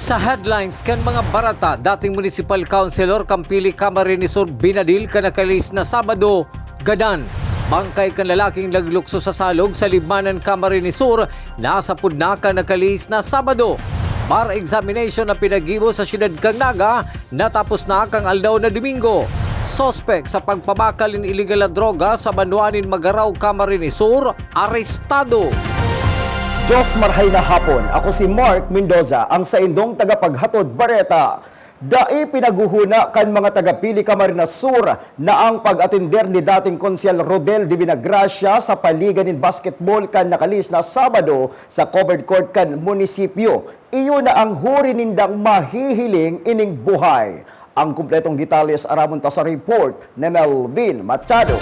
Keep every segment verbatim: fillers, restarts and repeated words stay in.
Sa headlines kan mga barata, dating municipal councilor kan Pili, Camarines Sur binadil kan nakalihis na Sabado. Gadan, bangkay kan lalaking naglukso sa salog sa Libmanan, Camarines Sur, nasapod na kan nakalihis na Sabado. Bar examination na pinaggibo sa siyudad kan Naga natapos na kan aldaw na Domingo. Suspek sa pagpabakal nin iligal na droga sa banwa nin Magarao, Camarines Sur, arestado. Diyos marhay na hapon. Ako si Mark Mendoza, ang saindong tagapaghatod bareta. Dai pinaghuhuna kan mga taga Pili, Camarines Sur na ang pag-atender ni dating Konsehal Rodel Divinagracia sa paliga nin basketball kan nakalihis na Sabado sa covered court kan munisipyo. Iyo na ang huri nindang mahihiling ining buhay. Ang kumpletong detalles aramon ta sa report ni Melvin Machado.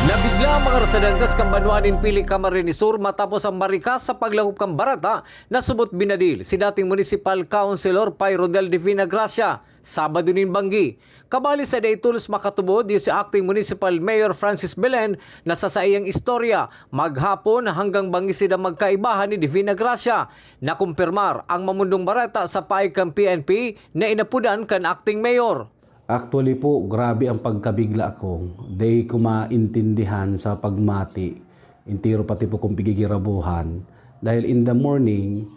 Nabigla ang mga residentes kan banwa nin Pili, Camarines Sur matapos ang marikas sa paglakop kan bareta na subot binadil si dating municipal councilor Pay Rodel Divinagracia, Sabado nin banggi. Kabali sa dai tolos makatubod, iyo si Acting Municipal Mayor Francis Belen na sa saiyang istorya, maghapon hanggang banggi sinda magkaibahan ni Divinagracia. Nakumpirmar ang mamundong bareta sa paid kan P N P na inapodan kan acting mayor. Actually po, grabe ang pagkabigla ko. Dai ko maintindihan sa pagmati, entero pati po kong pigigirabuhan. Dahil in the morning,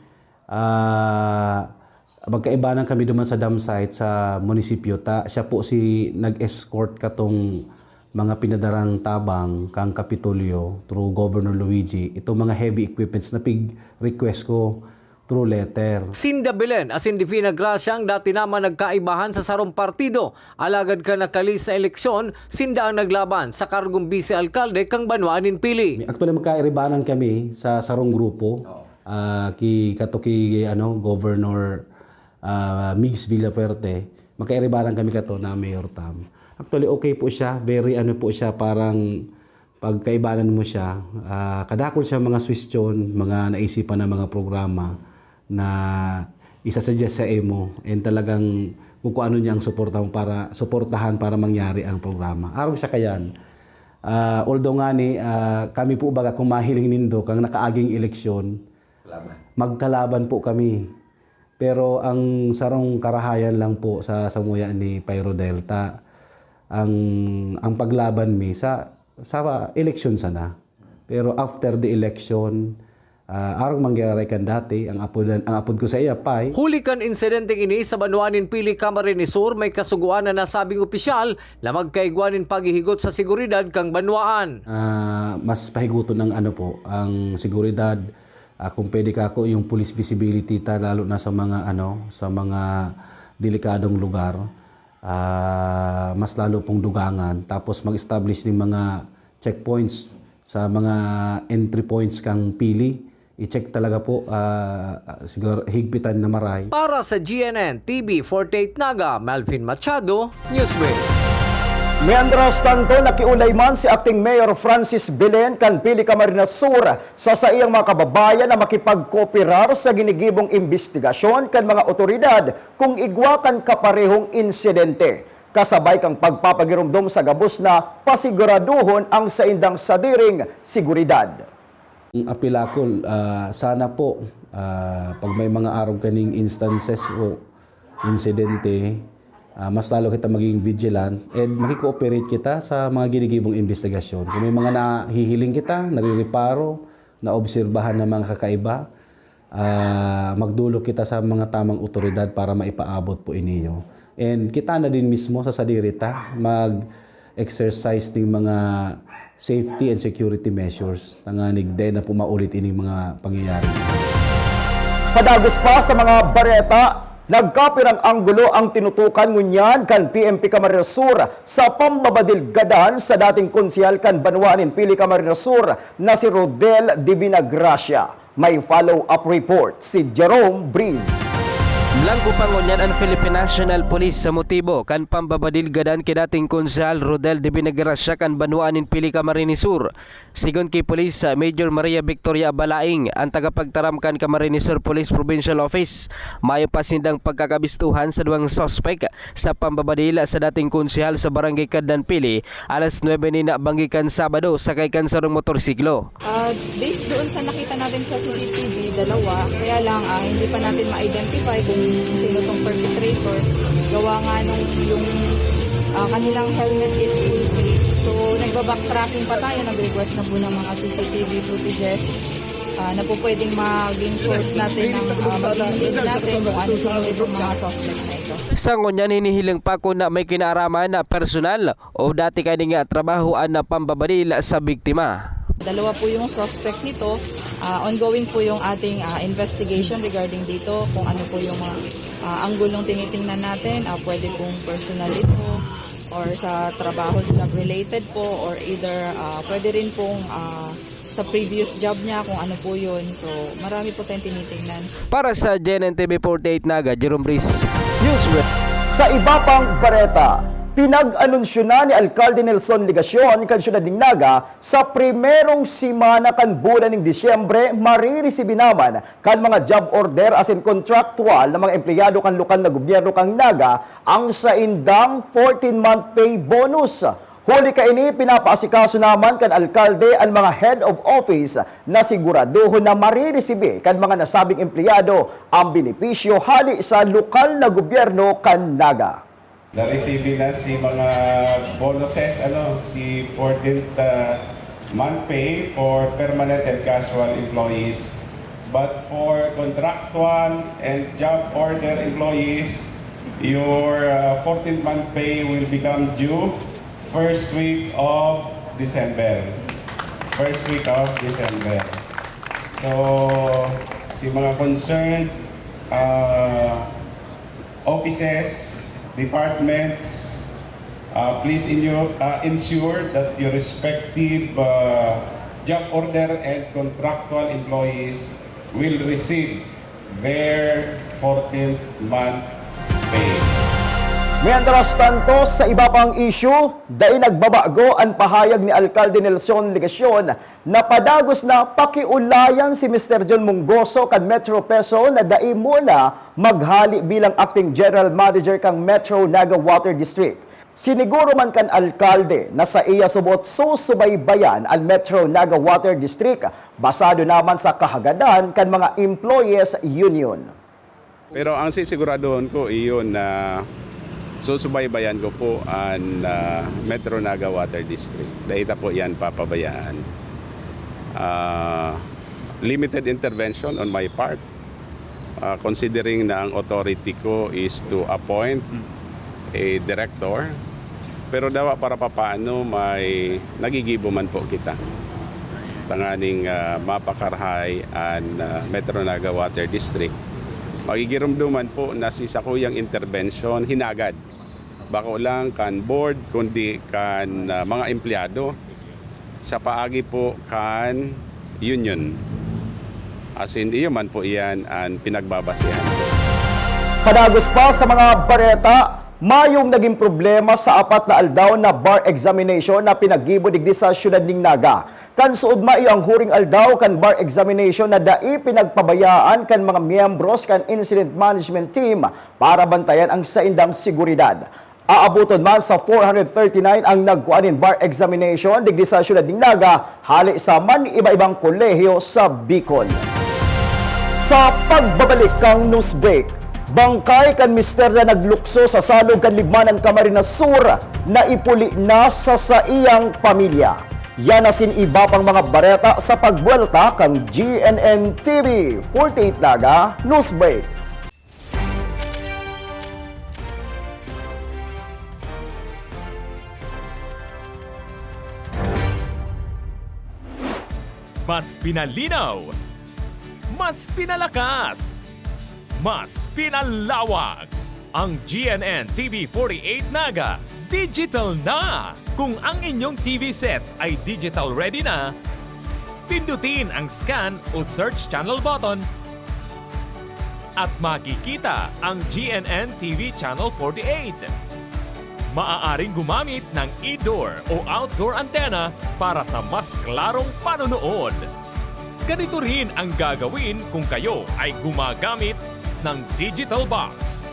ah, magkaibanan kami duman sa dam site sa munisipyo. Ta, siya po si nag-escort katong mga pinadarang tabang kang Kapitolyo through Governor Luigi. Itong mga heavy equipments na pig-request ko through letter. Sinda Belen asin Divinagracia ang dati naman nagkaibahan sa sarong partido, alagad kan nakalihis na eleksyon, sinda ang naglaban sa kargong bise-alkalde kan banwaan nin Pili. Actually, magkairibanan kami sa sarong grupo. Oo. Ah, ki, kato ki, ano, Governor, ah, Migs Villafuerte. Magkairibanan kami kato na mayor tam. Actually, okay po siya. Very, ano po siya, parang pagkaibanan mo siya, ah, kadakul siya mga suwestyon, mga naisipan na mga programa na isa-suggest sa imo, and talagang kukuanon niya ang suporta mo para suportahan para mangyari ang programa. Arog siya kayan. Ah, although ngani, ah, kami po baga kung mahiling nindo kang nakaaging eleksyon, magkalaban po kami. Pero ang sarong karahayan lang po sa samuya ni Pay Rodel ta, ang, ang paglaban mi sa, sa eleksyon sana. Pero after the election, ah, arog mangyararay kan dati, ang apod, ang apod ko sa iya, Pay. Huli kan insidenteng ini sa banwaan nin Pili, Camarines Sur, may kasugoan na nasabing opisyal na magkaigwa nin paghihigot sa seguridad kan banwaan. Ah, mas pahiguton ang ano po, ang seguridad. Ah, kung pwede ka ako, yung police visibility ta, lalo na sa mga, ano, sa mga delikadong lugar, ah, mas lalo pong dugangan. Tapos mag-establish ng mga checkpoints sa mga entry points kang Pili. I-check talaga po, ah, siguro higpitan na maray. Para sa G N N T V forty-eight Naga, Melvin Machado, Newsway. Mientras tanto, nakiulay man si Acting Mayor Francis Belen kan Pili, Camarines Sur sa saiyang mga kababayan na makipagkooperar sa ginigibong imbestigasyon kan mga otoridad kung igwa kan kaparehong insidente, kasabay kan pagpapagiromdom sa gabos na pasiguraduhon ang saindang sadiring seguridad. Ang apela ko, ah, sana po, ah, pag may mga arog kaning instances o insidente, ah, mas lalo kita maging vigilant and makikooperate kita sa mga ginigibong imbestigasyon. Kung may mga nahihiling kita, narireparo, naobserbahan na mga kakaiba, ah, magdulog kita sa mga tamang otoridad para maipaabot po iniyo. And kita na din mismo sa sadiri ta mag-exercise ning mga safety and security measures. Tanganing dai na po maulit ining mga pangyayari. Padagos pa sa mga bareta, nagkapirang anggulo ang tinutukan ngunyan kan P N P Camarines Sur sa pambabadil gadan sa dating konsehal kan banwaan nin Pili, Camarines Sur na si Rodel Divinagracia. May follow-up report si Jerome Breeze. Blangko pa ngunyan an Philippine National Police sa motibo kan pambabadil gadan ki dating Konsehal Rodel Divinagracia kan banwaan nin Pili, Camarines Sur. Sigon ki Police Major Maria Victoria Abalaing, an tagapagtaram kan Camarines Sur Police Provincial Office, mayo pa sindang pagkakabistuhan sa duwang suspek sa pambabadil sa dating konsehal sa Barangay Cadnan Pili, alas nuebe nin banggi kan Sabado, sakay kan sarong motorsiklo. Ah, based doon sa nakita natin sa C C T V, Dalawa, kaya lang, ah, hindi pa natin ma-identify kung sino tong perpetrator. Gawa nga nung yung, ah, kanilang helmet is full face. So, nagba-backtracking pa tayo, nag-request na po ng mga C C T V footages, ah, na po pwedeng maging source natin ng, ah, maging lead natin kung ano sino itong mga suspect na ito. Sa ngunyan, hinihiling pa kung na may kinaaraman na personal o dati kaning trabahoan na pambabadil sa biktima. Dalawa po yung suspect nito. Ah, ongoing po yung ating, ah, investigation regarding dito, kung ano po yung mga, ah, anggulong tinitingnan natin. Ah, pwede pong personal ito or sa trabaho, job related po, or either, ah, pwede rin pong, ah, sa previous job niya, kung ano po yun. So, marami po tayong tinitingnan. Para sa G N N T V forty-eight Naga, Jerome Breeze, Newsweb. Sa iba pang bareta, pinag-anunsyo na ni Alkalde Nelson Legacion kan siyudad nin Naga sa primerong semana kan bulan nin Disyembre, mariresibi naman kan mga job order asin kontraktuwal na mga empleyado kan lokal na gobyerno kan Naga ang saindang fourteen-month pay bonus. Huli kaini, pinapaasikaso naman kan alkalde an mga head of office na siguradohon na mariresibi kan mga nasabing empleyado ang benepisyo hali sa lokal na gobyerno kan Naga. Naresibi na si mga bonuses, ano, si fourteenth, ah, month pay for permanent and casual employees. But for contractual and job order employees, your, uh, fourteenth month pay will become due first week of December. First week of December. So, si mga concerned, uh, offices, departments, uh, please inyo-, uh, ensure that your respective, uh, job order and contractual employees will receive their fourteenth month pay. Mientras tanto, sa iba pang issue, dai nagbabago an pahayag ni Alkalde Nelson Legacion na padagos na pakiulayan si Mister John Munggoso kan Metro PESO na dai muna maghali bilang acting general manager kan Metro Naga Water District. Siniguro man kan alkalde na saiya subot susubaybayan an Metro Naga Water District, basado naman sa kahagadan kan mga employees union. Pero ang sisiguraduhon ko, iyon na susubaybayan ko po an, ah, Metro Naga Water District. Dai ta po yan papabayaan. Ah, limited intervention on my part, ah, considering na ang authority ko is to appoint a director. Pero dawa para papaano may nagigibo man po kita tanganing, ah, mapakarahay an, ah, Metro Naga Water District. Magigiromdoman po na si sakuyang intervention hinagad. Bako lang kan board, kundi kan, ah, mga empleyado sa paagi po kan union. As in, iyo man po iyan an pinagbabasihan. Padagos pa sa mga bareta, mayong naging problema sa apat na aldaw na bar examination na pinaggibo digdi sa siyudad nin Naga. Kan suod maiyo ang huring aldaw kan bar examination na dai pinagpabayaan kan mga miyembros kan Incident Management Team para bantayan ang saindang seguridad. Aaboton man sa four hundred thirty-nine ang nagkua nin bar examination digdi sa siyudad nin Naga, hali sa man-iba-ibang kolehiyo sa Bicol. Sa pagbabalik kan news break, bangkay kan mister na naglukso sa salog kan Libmanan, Camarines Sur, naipuli na sa saiyang pamilya. Yan asin iba pang mga bareta sa pagbuwelta kan G N N T V forty-eight Naga News Break. Mas pinalinaw, mas pinalakas, mas pinalawak. Ang G N N T V forty-eight Naga digital na! Kung ang inyong T V sets ay digital ready na, pindutin ang scan o search channel button at makikita ang G N N T V Channel forty-eight. Maaaring gumamit ng indoor o outdoor antenna para sa mas klarong panonood. Ganito rin ang gagawin kung kayo ay gumagamit ng digital box.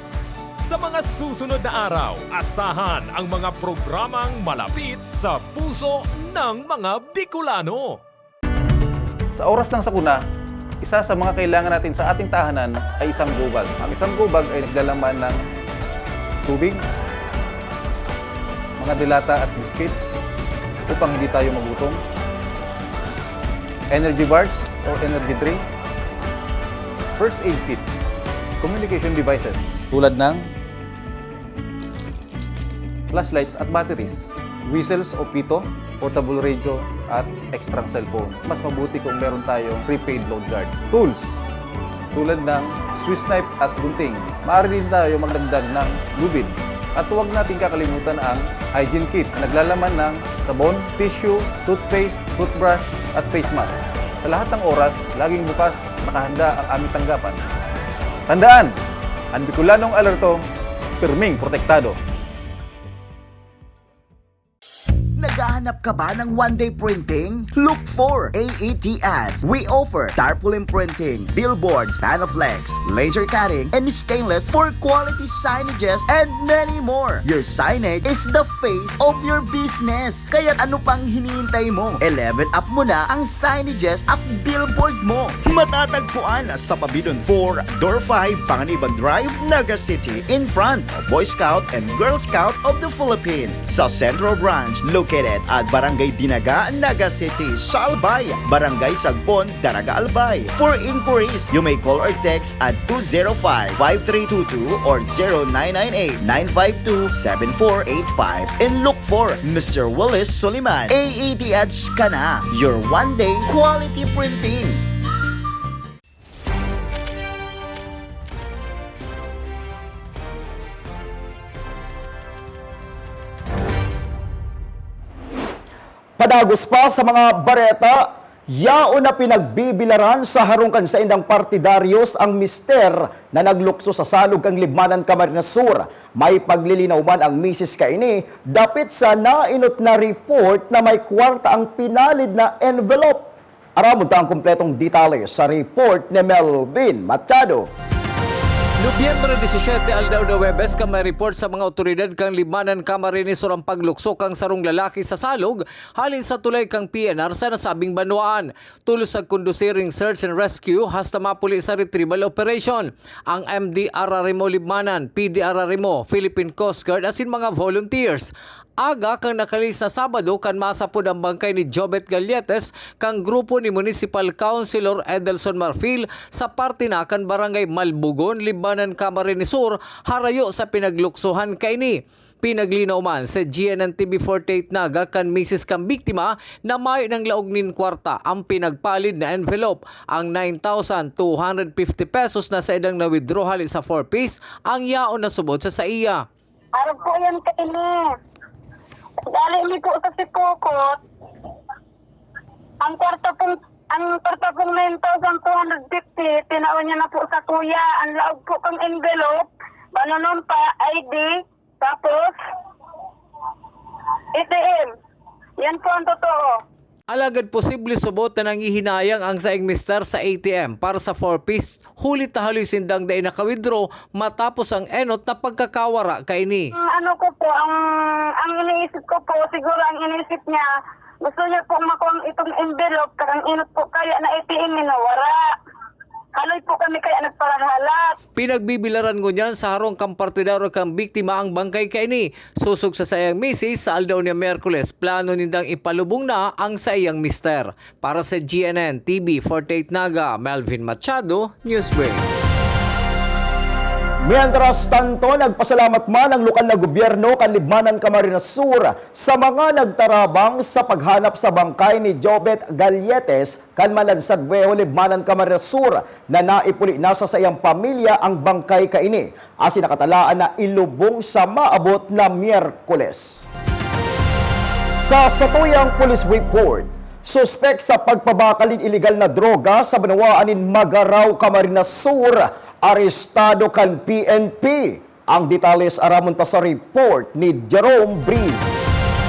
Sa mga susunod na araw, asahan ang mga programang malapit sa puso ng mga Bicolano. Sa oras ng sakuna, Isa sa mga kailangan natin sa ating tahanan ay isang gubag. Ang isang gubag ay naglalaman ng tubig, mga delata at biscuits upang hindi tayo magutom, energy bars or energy drink, first aid kit, communication devices tulad ng flashlights at batteries, whistles o pito, portable radio, at extrang cellphone. Mas mabuti kung meron tayong prepaid load guard. Tools, tulad ng Swiss knife at gunting. Maaari din tayo magdagdag ng lubid. At huwag nating kakalimutan ang hygiene kit na naglalaman ng sabon, tissue, toothpaste, toothbrush, at face mask. Sa lahat ng oras, laging bukas, nakahanda ang aming tanggapan. Tandaan, ang Bicolanong alerto, pirming protektado. Naghahanap ka ba ng one-day printing? Look for A E T Ads. We offer tarpaulin printing, billboards, Panaflex, laser cutting, and stainless for quality signages, and many more. Your signage is the face of your business. Kaya ano pang hinihintay mo? I-level up mo na ang signages at billboard mo. Matatagpuan sa Pabidon four, Door five, Panganiban Drive, Naga City, in front of Boy Scout and Girl Scout of the Philippines, sa Central Branch, located at Barangay Dinaga, Naga City, sa Albay, Barangay Sagpon, Daraga, Albay. For inquiries, you may call or text at two zero five, five three two two or zero nine nine eight, nine five two, seven four eight five, and look for Mister Willis Soliman. A E T Ads ka na, your one-day quality printing. Padagos pa sa mga bareta, yaon na pinagbibilaran sa harong kan saindang partidaryos ang mister na naglukso sa salog kan Libmanan, Camarines Sur. May paglilinaw man ang misis kaini dapit sa nainot na report na may kwarta ang pinalid na envelope. Aramon ta ang kompletong detalye sa report ni Melvin Machado. Nobyembre disisiete, aldaw na Huwebes, kan may report sa mga awtoridad kan Libmanan, Camarines Sur ang paglukso kan sarong lalaki sa salog hali sa tulay kan P N R sa nasabing banwaan. Tolos nagkondusir ning search and rescue hasta mapuli sa retrieval operation ang M D R R M O Libmanan, P D R R M O, Philippine Coast Guard asin mga volunteers. Aga kan nakalihis na Sabado kan masapod ang bangkay ni Jobet Galletes kan grupo ni Municipal Councilor Edelson Marfil sa parte na kan Barangay Malbugon, Libmanan, Camarines Sur, harayo sa pinagluksohan kaini. Pinaglinaw man sa G N N T V forty-eight Naga kan misis kan biktima na mayo nang laog nin kwarta ang pinagpalid na envelope, ang nine thousand two hundred fifty pesos na saidang na-withdraw hali sa Four Ps, ang yaon na subot sa saiya. Arog po yan kaini. Dali mi po sa Sipokot. Ang kwarta pong, ang kwarta pong nine thousand two hundred fifty, tinaon niya na po sa kuya. Ang laog po kang envelope, banononta, I D, tapos A T M. Yan po ang totoo. Alagad posible subot na nanghihinayang ang saing mister sa A T M para sa Four Ps, huli ta haloy sindang dai naka-withdraw matapos ang enot na pagkakawara kaini. Ang ano ko po, ang, ang iniisip ko po, siguro ang iniisip niya, gusto niya pong makuha itong envelope, karang inot po kaya na A T M, nawara. Haloy po kami kaya nagparahalat. Pinagbibilaran ngunyan sa harong kan partidaryo kan biktima ang bangkay kaini. Sosog sa saiyang misis, sa aldaw ni Miyerkules, plano nindang ipalubong na ang saiyang mister. Para sa G N N T V forty-eight Naga, Melvin Machado, Newsbreak. Mientras tanto, nagpasalamat man ang lokal na gobyerno kan Libmanan, Camarines Sur sa mga nagtarabang sa paghanap sa bangkay ni Jobet Galletes kan Malansag Viejo, Libmanan, Camarines Sur, na naipuli na sa saiyang pamilya ang bangkay kaini, asin nakatalaan na ilubong sa maabot na Miyerkules. Sa satuyang police report, suspek sa pagpabakal nin iligal na droga sa banwaan nin Magarao, Camarines Sur, arestado kan P N P. Ang detalles aramon ta sa report ni Jerome Breeze.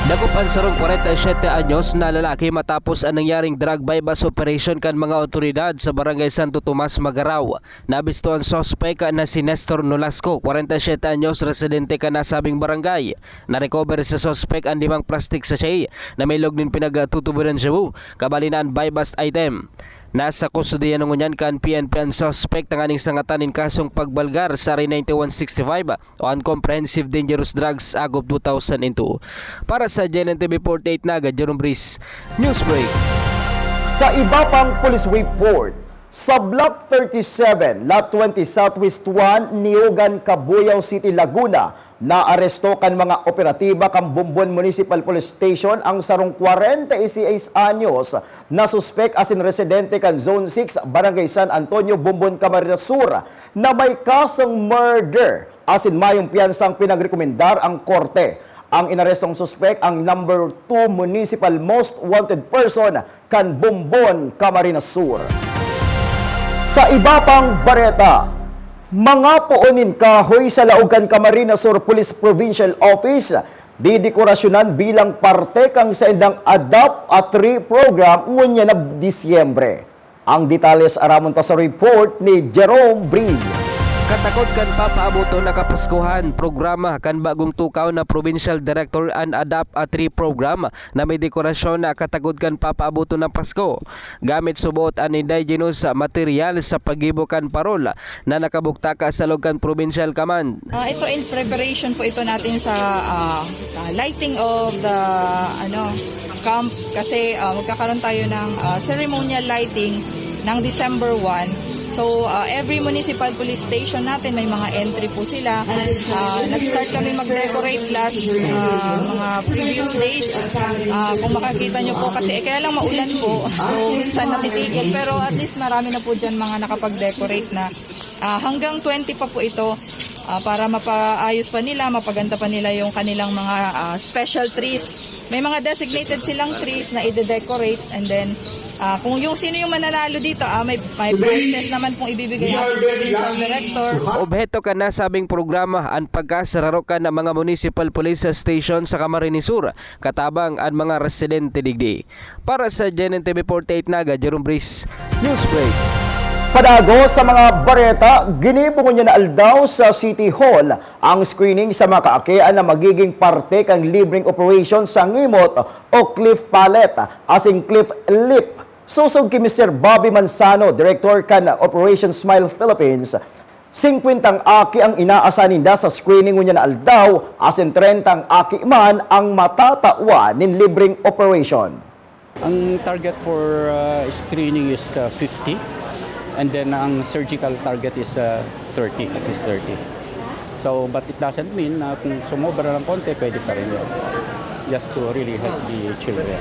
Dakop an sarong kwarenta y siyete anyos na lalaki matapos an nangyaring drug buy-bust operation kan mga awtoridad sa Barangay Santo Tomas, Magarao. Naabisto an suspek na si Nestor Nolasco, kwarenta y siyete anyos, residente kan nasabing barangay. Na-recover sa suspek an limang plastic sachet na may log nin pinagtutubodan shabu, kabali na an buy-bust item. Nasa kustodiya na ngunyan kan P N P an suspek tanganing sangatan nin kasong pagbalgar sa R ninety-one sixty-five o an Comprehensive Dangerous Drugs Act of two thousand two. Para sa G N N T V forty-eight Naga, Jerome Breeze, Newsbreak. Sa iba pang police report, sa Block thirty-seven, Lot twenty Southwest one, Niogan, Cabuyao City, Laguna, naaresto kan mga operatiba kan Bombon Municipal Police Station ang sarong kwarenta y seis anyos na suspek asin residente kan Zone six, Barangay San Antonio, Bombon, Camarines Sur, na may kasong murder asin mayong piyansang pinagrekomendar ang korte. Ang inarestong suspek ang number two municipal most wanted person kan Bombon, Camarines Sur. Sa iba pang bareta, mga poon nin kahoy sa laog kan Camarines Sur Police Provincial Office didekorasyonan bilang parte kan saindang Adopt a Tree Program ngunyan na Disyembre. Ang detalye aramon ta sa report ni Jerome Breeze. Katakod kan papaaboton na Kapaskuhan programa kan bagong tukaw na Provincial Director an Adopt a Tree Program na may dekorasyon na katakod kan papaaboton na Pasko. Gamit subot an indigenous material sa paggibo kan parol na nakabuktaka sa log kan Provincial Command. Ah, ito in preparation po ito natin sa ah, ah, lighting of the ano camp kasi ah, magkakaroon tayo ng ah, ceremonial lighting ng December one. So, ah, every municipal police station natin may mga entry po sila. Ah, nag-start kami mag-decorate last ah, mga previous days. Ah, kung makakita nyo po kasi eh, kaya lang maulan po. So, minsan natitigil. Pero at least marami na po dyan mga nakapag-decorate na. Ah, hanggang twenty pa po ito ah, para mapaayos pa nila, mapaganda pa nila yung kanilang mga ah, special trees. May mga designated silang trees na i-decorate and then ah, kung yung sino yung mananalo dito, ah, may, may prizes naman pong ibibigay ang provincial director. Obheto kan nasabing programa an pagkasararo kan mga municipal police station sa Camarines Sur, katabang an mga residente digdi. Para sa G N N T V forty-eight Naga, Jerome Breeze, Newsbreak. Padagos sa mga bareta, ginibo ngunyan na aldaw sa City Hall ang screening sa mga kaakian na magiging parte kan libreng operasyon sa ngimot o cliff pallet asin cliff leap. Sosog ki Mister Bobby Manzano, direktor kan Operation Smile Philippines, singkwentang aki ang inaasa ninda sa screening ngunyan na aldaw, asin trentang aki man ang matatawan nin libreng operasyon. Ang target for uh, screening is uh, fifty, and then ang surgical target is uh, thirty, at least thirty. So, but it doesn't mean na kung sumobra ng konti, pwede pa rin yun. Just to really help the children.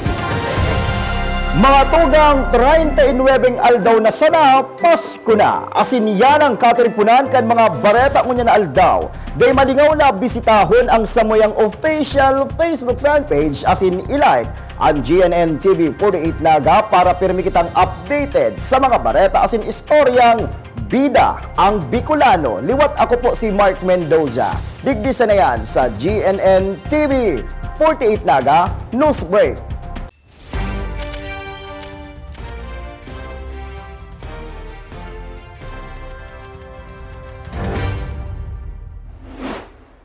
Mga tugang, treinta y nuwebeng aldaw na sana, Pasko na. Asin yan ang katiripunan kan mga bareta ngunyan na aldaw. Dai malingaw na bisitahon ang samuyang official Facebook fan page asin i-like ang G N N T V forty-eight Naga para pirmi kitang updated sa mga bareta asin istoryang bida ang Bicolano. Liwat ako po si Mark Mendoza. Digdi sana yan sa G N N T V forty-eight Naga Newsbreak.